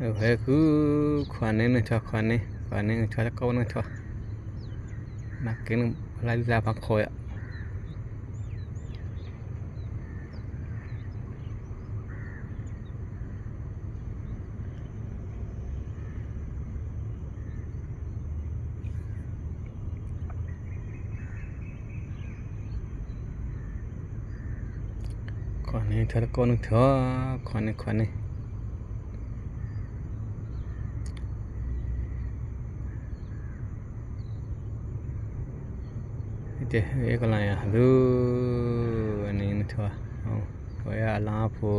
ເອີ ຄືຂວານນີ້ນະ ຂວານນີ້ ຂວານນີ້ ເອີ ເຈົ້າເກົ້ານະ ມາກິນລາລີລາພັກຄອຍອະ. ຂວານນີ້ເທື່ອ ແລ້ວກໍໜຶ່ງເທື່ອ ຂວານນີ້ ຂວານນີ້ ເດ ເອກະໄລອະ ດູ ອັນນີ້ນະ ເທື່ອ ເອົາ ໂອຍ ອາລາຜູ້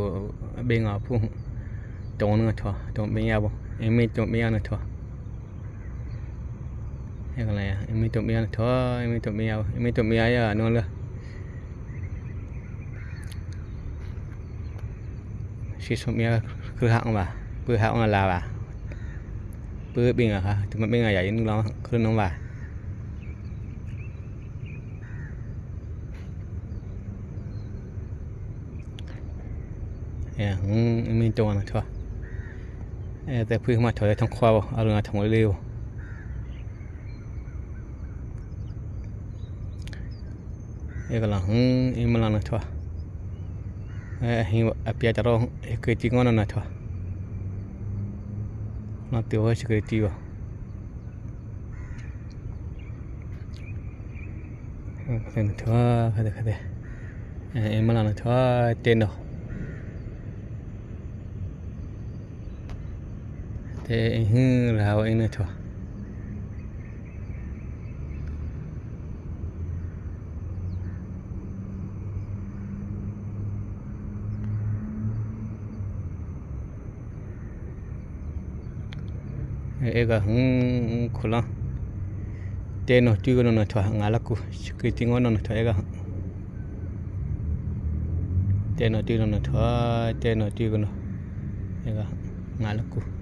ເບັງອາຜູ້ ຕົງໜຶ່ງເທື່ອ ຕົງເບັງອາບໍ່ ເອມີຕົງເບັງອານະ ເທື່ອ. ເຮັດຈັ່ງໃດອະ? ເອມີຕົວເມຍນະ ເທາະ ເອມີຕົວເມຍ ເອມີຕົວເມຍ ຢ່ານອນເລີຍ. ຊິສົມເມຍຄືຮັກວ່າ ປືຮັກອອນລາວ່າ ປືເປັນຫຍັງຄະ ຈະມາເປັນຫຍັງ ຢ່າຢູ່ນຳລາວ ຄືນຳວ່າ. ເອີ ອືມ ມີຕົວນະ ເທາະ ເອີ ແຕ່ພື້ນມາຖອຍທາງຂວາບໍ່ ເອົາລົງມາທາງເລວ. ເອກະລະ ອືມ ເອມະລະນະ ເທາະ ເອີ ຫິວ ອາເປຍຈະໂຣ ເອເກຈິງອນນະ ເທາະ ນະ ຕິວເຊເກຈິວະ. ເອີ ເອີ ເອມາລານະ ເທາະ ເຕໂນ ເຕ ເອ ຮື ລາວ ເອ ນະ ເທາະ. ເອກະ ອືມ ໂຄລາ ເຕໂນ ຈຸຍກະໂນນະ ທວາ ງາລະກູ ສະກິຕິງໂງໂນນະ ທວາ ເອກະ ເຕໂນ ຈຸຍກະໂນນະ ທວາ ເຕໂນ ຈຸຍກະໂນ ເອກະ ງາລະກູ.